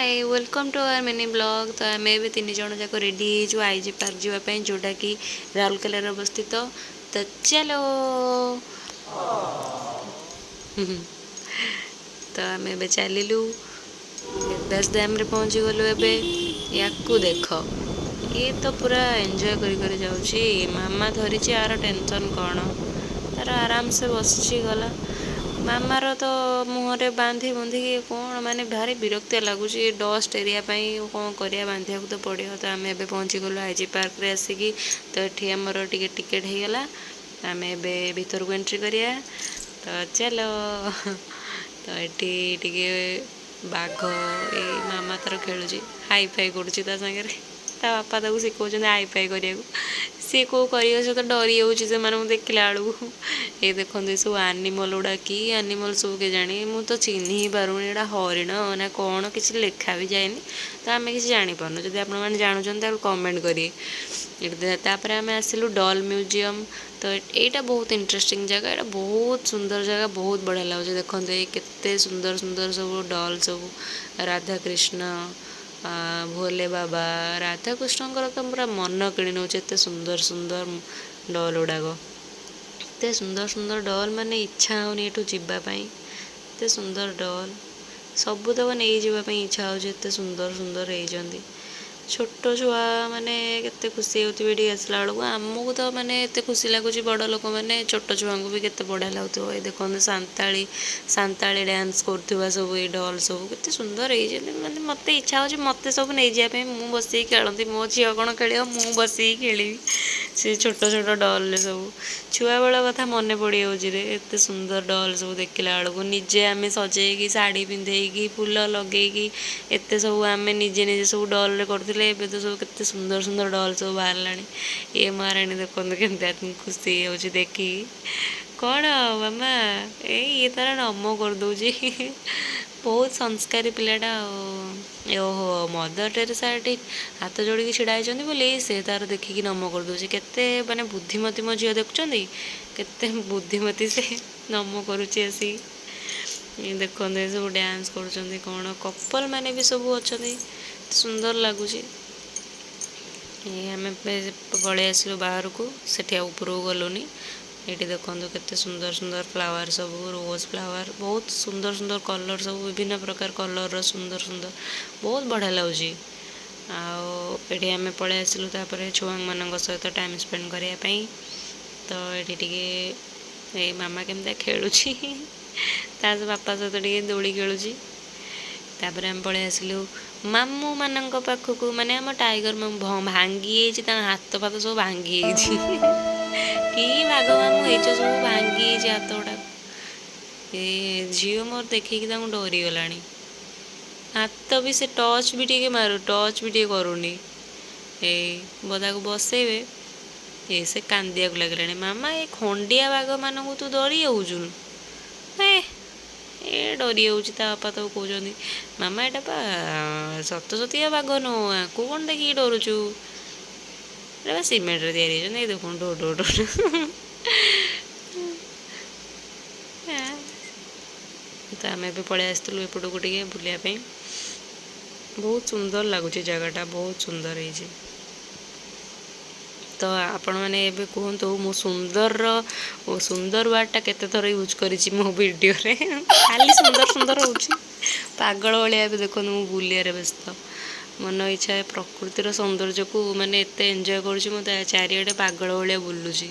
Hi, welcome to our mini vlog। ତ ଆମେ ଏବେ ତିନି ଜଣ ଯାକ ରେଡ଼ି ହେଇଛୁ I G park ଯିବା ପାଇଁ, ଯେଉଁଟାକି ରାଉରକେଲାରେ ଅବସ୍ଥିତ। ତ ଚାଲୋ। ତ ଆମେ ଏବେ ଚାଲିଲୁ, ବେଦବ୍ୟାସ ଡ୍ୟାମ୍ରେ ପହଞ୍ଚିଗଲୁ ଏବେ। ୟାକୁ ଦେଖ, ଇଏ ତ ପୁରା ଏନ୍ଜୟ କରି କରି ଯାଉଛି। ମାମା ଧରିଛି, ଆର ଟେନସନ୍ କ'ଣ? ତାର ଆରାମସେ ବସିଛି, ଗଲା। ମାମାର ତ ମୁହଁରେ ବାନ୍ଧି ବୁନ୍ଧିକି କ'ଣ ମାନେ ଭାରି ବିରକ୍ତିଆ ଲାଗୁଛି ଡଷ୍ଟ ଏରିଆ ପାଇଁ। କ'ଣ କରିବା, ବାନ୍ଧିବାକୁ ତ ପଡ଼ିବ। ତ ଆମେ ଏବେ ପହଞ୍ଚିଗଲୁ I G ପାର୍କରେ ଆସିକି। ତ ଏଠି ଆମର ଟିକେ ଟିକେଟ୍ ହେଇଗଲା, ଆମେ ଏବେ ଭିତରକୁ ଏଣ୍ଟ୍ରି କରିବା। ତ ଚାଲ। ତ ଏଠି ଟିକେ ବାଘ, ଏଇ ମାମା ତାର ଖେଳୁଛି, ହାଇ ଫାଇ କରୁଛି ତା ସାଙ୍ଗରେ। ତା ବାପା ତାକୁ ଶିଖଉଛନ୍ତି ହାଇ ଫାଇ କରିବାକୁ। ସିଏ କେଉଁ କରିବ, ସେ ତ ଡରି ଯାଉଛି ସେମାନଙ୍କୁ ଦେଖିଲା ବେଳକୁ। ଏ ଦେଖନ୍ତୁ, ଏସବୁ ଆନିମଲ୍ ଗୁଡ଼ା, କି ଆନିମଲ୍ ସବୁ କେଜାଣି, ମୁଁ ତ ଚିହ୍ନି ହିଁ ପାରୁନି। ଏଇଟା ହରିଣ ନା କ'ଣ, କିଛି ଲେଖା ବି ଯାଇନି, ତ ଆମେ କିଛି ଜାଣିପାରୁନୁ। ଯଦି ଆପଣମାନେ ଜାଣୁଛନ୍ତି, ତାହେଲେ କମେଣ୍ଟ କରିବେ ଏଠି। ତାପରେ ଆମେ ଆସିଲୁ ଡଲ୍ ମ୍ୟୁଜିୟମ୍। ତ ଏଇଟା ବହୁତ ଇଣ୍ଟରେଷ୍ଟିଂ ଜାଗା, ଏଇଟା ବହୁତ ସୁନ୍ଦର ଜାଗା, ବହୁତ ବଢ଼ିଆ ଲାଗୁଛି। ଦେଖନ୍ତୁ, ଏଇ କେତେ ସୁନ୍ଦର ସୁନ୍ଦର ସବୁ ଡଲ୍ ସବୁ, ରାଧାକୃଷ୍ଣ, ଭୋଲେ ବାବା। ରାଧାକୃଷ୍ଣଙ୍କର ତ ପୁରା ମନ କିଣି ନେଉଛି, ଏତେ ସୁନ୍ଦର ସୁନ୍ଦର ଡଲ୍ ଗୁଡ଼ାକ। ଏତେ ସୁନ୍ଦର ସୁନ୍ଦର ଡଲ୍, ମାନେ ଇଚ୍ଛା ହେଉନି ଏଠୁ ଯିବା ପାଇଁ। ଏତେ ସୁନ୍ଦର ଡଲ୍ ସବୁତକ ନେଇଯିବା ପାଇଁ ଇଚ୍ଛା ହେଉଛି, ଏତେ ସୁନ୍ଦର ସୁନ୍ଦର ହେଇଛନ୍ତି। ଛୋଟ ଛୁଆ ମାନେ କେତେ ଖୁସି ହେଉଥିବେ ଏଠିକି ଆସିଲା ବେଳକୁ। ଆମକୁ ତ ମାନେ ଏତେ ଖୁସି ଲାଗୁଛି ବଡ଼ ଲୋକମାନେ, ଛୋଟ ଛୁଆଙ୍କୁ ବି କେତେ ବଢ଼ିଆ ଲାଗୁଥିବ। ଏ ଦେଖନ୍ତୁ, ସାନ୍ତାଳୀ ସାନ୍ତାଳୀ ଡ୍ୟାନ୍ସ କରୁଥିବା ସବୁ ଏଇ ଡଲ୍ ସବୁ କେତେ ସୁନ୍ଦର ହେଇଛନ୍ତି। ମାନେ ମୋତେ ଇଚ୍ଛା ହେଉଛି ମୋତେ ସବୁ ନେଇଯିବା ପାଇଁ, ମୁଁ ବସିକି ଖେଳନ୍ତି। ମୋ ଝିଅ କ'ଣ ଖେଳିବ, ମୁଁ ବସିକି ଖେଳିବି ସେ ଛୋଟ ଛୋଟ ଡଲ୍ରେ ସବୁ। ଛୁଆବେଳ କଥା ମନେ ପଡ଼ିଯାଉଛି ରେ, ଏତେ ସୁନ୍ଦର ଡଲ୍ ସବୁ ଦେଖିଲା ବେଳକୁ। ନିଜେ ଆମେ ସଜେଇକି, ଶାଢ଼ୀ ପିନ୍ଧେଇକି, ଫୁଲ ଲଗେଇକି, ଏତେ ସବୁ ଆମେ ନିଜେ ନିଜେ ସବୁ ଡଲ୍ରେ କରୁଥିଲେ। ଏବେ ତ ସବୁ କେତେ ସୁନ୍ଦର ସୁନ୍ଦର ଡଲ୍ ସବୁ ବାହାରିଲାଣି। ଏ ମହାରାଣୀ ଦେଖନ୍ତୁ, କେମିତି ଖୁସି ହେଇଯାଉଛି ଦେଖିକି। କ'ଣ ମାମା? ଏଇ ଇଏ ତାର ନମ କରିଦେଉଛି, ବହୁତ ସଂସ୍କାରୀ ପିଲାଟା। ଆଉ ଓହୋ, ମଦର ଟେରେସା ଏଠି ହାତ ଯୋଡ଼ିକି ଛିଡ଼ା ହେଇଛନ୍ତି ବୋଲି ସେ ତାର ଦେଖିକି ନମ କରିଦେଉଛି। କେତେ ମାନେ ବୁଦ୍ଧିମତୀ ମୋ ଝିଅ, ଦେଖୁଛନ୍ତି କେତେ ବୁଦ୍ଧିମତୀ ସେ, ନମ କରୁଛି ଆସିକି। ଦେଖନ୍ତୁ, ଏ ସବୁ ଡ୍ୟାନ୍ସ କରୁଛନ୍ତି କ'ଣ, କପଲ୍ ମାନେ ବି ସବୁ ଅଛନ୍ତି, ସୁନ୍ଦର ଲାଗୁଛି। ଏଇ ଆମେ ପଳେଇ ଆସିଲୁ ବାହାରକୁ, ସେଠି ଆଉ ଉପରକୁ ଗଲୁନି। ଏଇଠି ଦେଖନ୍ତୁ, କେତେ ସୁନ୍ଦର ସୁନ୍ଦର ଫ୍ଲାୱାର ସବୁ, ରୋଜ୍ ଫ୍ଲାୱାର, ବହୁତ ସୁନ୍ଦର ସୁନ୍ଦର କଲର୍ ସବୁ, ବିଭିନ୍ନ ପ୍ରକାର କଲର୍ର ସୁନ୍ଦର ସୁନ୍ଦର, ବହୁତ ବଢ଼ିଆ ଲାଗୁଛି। ଆଉ ଏଠି ଆମେ ପଳେଇ ଆସିଲୁ ତାପରେ ଛୁଆମାନଙ୍କ ସହିତ ଟାଇମ୍ ସ୍ପେଣ୍ଡ କରିବା ପାଇଁ। ତ ଏଠି ଟିକେ ଏଇ ମାମା କେମିତିଆ ଖେଳୁଛି, ତା ବାପା ସହିତ ଟିକେ ଦୋଳି ଖେଳୁଛି। ତାପରେ ଆମେ ପଳେଇ ଆସିଲୁ ମାମୁଁ ମାନଙ୍କ ପାଖକୁ, ମାନେ ଆମ ଟାଇଗର ମାମୁଁ। ଭାଙ୍ଗି ଯାଇଛି, ତାଙ୍କ ହାତ ଫାତ ସବୁ ଭାଙ୍ଗି ଯାଇଛି। କି ବାଘ ମାମୁଁ ହେଇଛ, ସବୁ ଭାଙ୍ଗି ଯାଇଛି ହାତ ଗୁଡ଼ାକ। ଏ ଝିଅ ମୋର ଦେଖିକି ତାଙ୍କୁ ଡରିଗଲାଣି। ହାତ ବି ସେ ଟଚ୍ ବି ଟିକେ ମାରୁ, ଟଚ୍ ବି ଟିକେ କରୁନି। ଏଇ ତାକୁ ବସେଇବେ, ଏ ସେ କାନ୍ଦିବାକୁ ଲାଗିଲାଣି। ମାମା, ଏ ଖଣ୍ଡିଆ ବାଘ ମାନଙ୍କୁ ତୁ ଡରି ଯାଉଛୁ? ଏ ଏ ଡରି ଯାଉଛି। ତା ବାପା ତାକୁ କହୁଛନ୍ତି, ମାମା, ଏଇଟା ପା ସତ ସତିଆ ବାଘ ନୁହଁ, ଆକୁ କ'ଣ ଦେଖିକି ଡରୁଛୁ? ଏଇଟା ବା ସିମେଣ୍ଟରେ ତିଆରି ହେଇଛନ୍ତି। ଏଇ ଦେଖନ୍ତୁ, ଢୋ ଢୋ ଢୋ। ତ ଆମେ ଏବେ ପଳେଇ ଆସିଥିଲୁ ଏପଟକୁ ଟିକେ ବୁଲିବା ପାଇଁ। ବହୁତ ସୁନ୍ଦର ଲାଗୁଛି ଜାଗାଟା, ବହୁତ ସୁନ୍ଦର ହେଇଛି। ତ ଆପଣମାନେ ଏବେ କୁହନ୍ତୁ, ମୁଁ ସୁନ୍ଦରର ସୁନ୍ଦର ୱାର୍ଡ଼ଟା କେତେ ଥର ୟୁଜ୍ କରିଛି ମୋ ଭିଡ଼ିଓରେ? ଖାଲି ସୁନ୍ଦର ସୁନ୍ଦର ହେଉଛି ପାଗଳ ଭଳିଆ। ଏବେ ଦେଖନ୍ତୁ, ମୁଁ ବୁଲିବାରେ ବ୍ୟସ୍ତ, ମନ ଇଚ୍ଛା ପ୍ରକୃତିର ସୌନ୍ଦର୍ଯ୍ୟକୁ ମାନେ ଏତେ ଏନ୍ଜୟ କରୁଛି ମୁଁ, ତା ଚାରିଆଡ଼େ ପାଗଳ ଭଳିଆ ବୁଲୁଛି।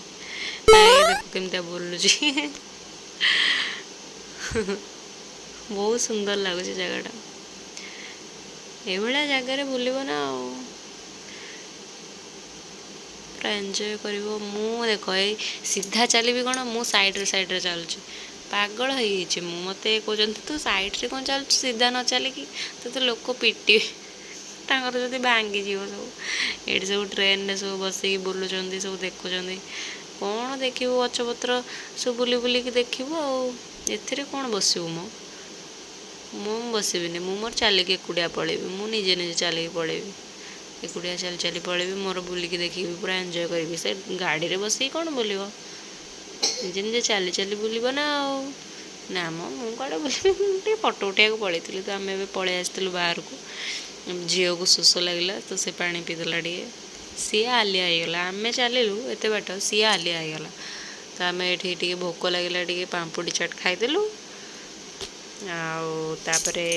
ଦେଖ କେମିତିଆ ବୁଲୁଛି, ବହୁତ ସୁନ୍ଦର ଲାଗୁଛି ଜାଗାଟା। ଏଇଭଳିଆ ଜାଗାରେ ବୁଲିବ ନା ଆଉ ପୁରା ଏନ୍ଜୟ କରିବ। ମୁଁ ଦେଖ, ଏଇ ସିଧା ଚାଲିବି କ'ଣ, ମୁଁ ସାଇଡ଼୍ରେ ସାଇଡ଼୍ରେ ଚାଲୁଛି, ପାଗଳ ହେଇଯାଇଛି ମୁଁ। ମୋତେ କହୁଛନ୍ତି, ତୁ ସାଇଡ଼୍ରେ କ'ଣ ଚାଲୁଛୁ ସିଧା ନ ଚାଲିକି? ତୋତେ ଲୋକ ପିଟିବେ, ତାଙ୍କର ଯଦି ଭାଙ୍ଗିଯିବ ସବୁ। ଏଇଠି ସବୁ ଟ୍ରେନରେ ସବୁ ବସିକି ବୁଲୁଛନ୍ତି, ସବୁ ଦେଖୁଛନ୍ତି। କ'ଣ ଦେଖିବୁ? ଗଛପତ୍ର ସବୁ ବୁଲି ବୁଲିକି ଦେଖିବୁ, ଆଉ ଏଥିରେ କ'ଣ ବସିବୁ? ମୁଁ ବସିବିନି, ମୁଁ ମୋର ଚାଲିକି ଏକୁଟିଆ ପଳେଇବି। ମୁଁ ନିଜେ ନିଜେ ଚାଲିକି ପଳେଇବି, ଏକୁଟିଆ ଚାଲି ଚାଲି ପଳେଇବି ମୋର, ବୁଲିକି ଦେଖିବି, ପୁରା ଏନ୍ଜୟ କରିବି। ସେ ଗାଡ଼ିରେ ବସିକି କ'ଣ ବୁଲିବ? ନିଜେ ନିଜେ ଚାଲି ଚାଲି ବୁଲିବ ନା ଆଉ। ନା ମ, ମୁଁ କୁଆଡ଼େ ବୁଲିବି, ମୁଁ ଟିକେ ଫଟୋ ଉଠାଇବାକୁ ପଳେଇଥିଲି। ତ ଆମେ ଏବେ ପଳେଇ ଆସିଥିଲୁ ବାହାରକୁ। ଝିଅକୁ ଶୋଷ ଲାଗିଲା ତ ସେ ପାଣି ପିଇଦେଲା ଟିକେ, ସିଏ ହାଲିଆ ହେଇଗଲା। ଆମେ ଚାଲିଲୁ ଏତେ ବାଟ, ସିଏ ହାଲିଆ ହେଇଗଲା। ତ ଆମେ ଏଠି ଟିକେ ଭୋକ ଲାଗିଲା, ଟିକେ ପାମ୍ପୁଡ଼ି ଚାଟ୍ ଖାଇଦେଲୁ। ଆଉ ତାପରେ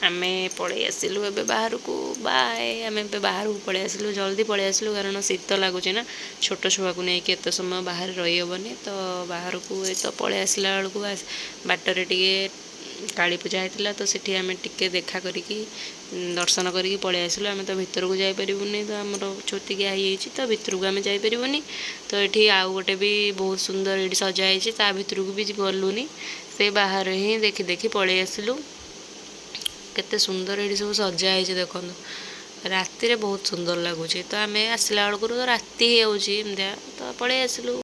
ଆମେ ପଳେଇ ଆସିଲୁ ଏବେ ବାହାରକୁ। ବାଏ। ଆମେ ଏବେ ବାହାରକୁ ପଳେଇ ଆସିଲୁ, ଜଲ୍ଦି ପଳେଇ ଆସିଲୁ, କାରଣ ଶୀତ ଲାଗୁଛି ନା, ଛୋଟ ଛୁଆକୁ ନେଇକି ଏତେ ସମୟ ବାହାରେ ରହିହେବନି। ତ ବାହାରକୁ ଏ ତ ପଳେଇ ଆସିଲା ବେଳକୁ ବାଟରେ ଟିକେ କାଳୀ ପୂଜା ହେଇଥିଲା, ତ ସେଠି ଆମେ ଟିକେ ଦେଖା କରିକି, ଦର୍ଶନ କରିକି ପଳେଇ ଆସିଲୁ। ଆମେ ତ ଭିତରକୁ ଯାଇପାରିବୁନି, ତ ଆମର ଛୁତିକିଆ ହେଇଯାଇଛି, ତ ଭିତରକୁ ଆମେ ଯାଇପାରିବୁନି। ତ ଏଠି ଆଉ ଗୋଟେ ବି ବହୁତ ସୁନ୍ଦର ଏଇଠି ସଜା ହେଇଛି, ତା ଭିତରକୁ ବି ଗଲୁନି, ସେ ବାହାରେ ହିଁ ଦେଖି ଦେଖି ପଳେଇ ଆସିଲୁ। କେତେ ସୁନ୍ଦର ଏଇଠି ସବୁ ସଜା ହେଇଛି ଦେଖନ୍ତୁ, ରାତିରେ ବହୁତ ସୁନ୍ଦର ଲାଗୁଛି। ତ ଆମେ ଆସିଲା ବେଳକୁ ତ ରାତି ହେଇଯାଉଛି ଏମିତିଆ, ତ ପଳେଇ ଆସିଲୁ।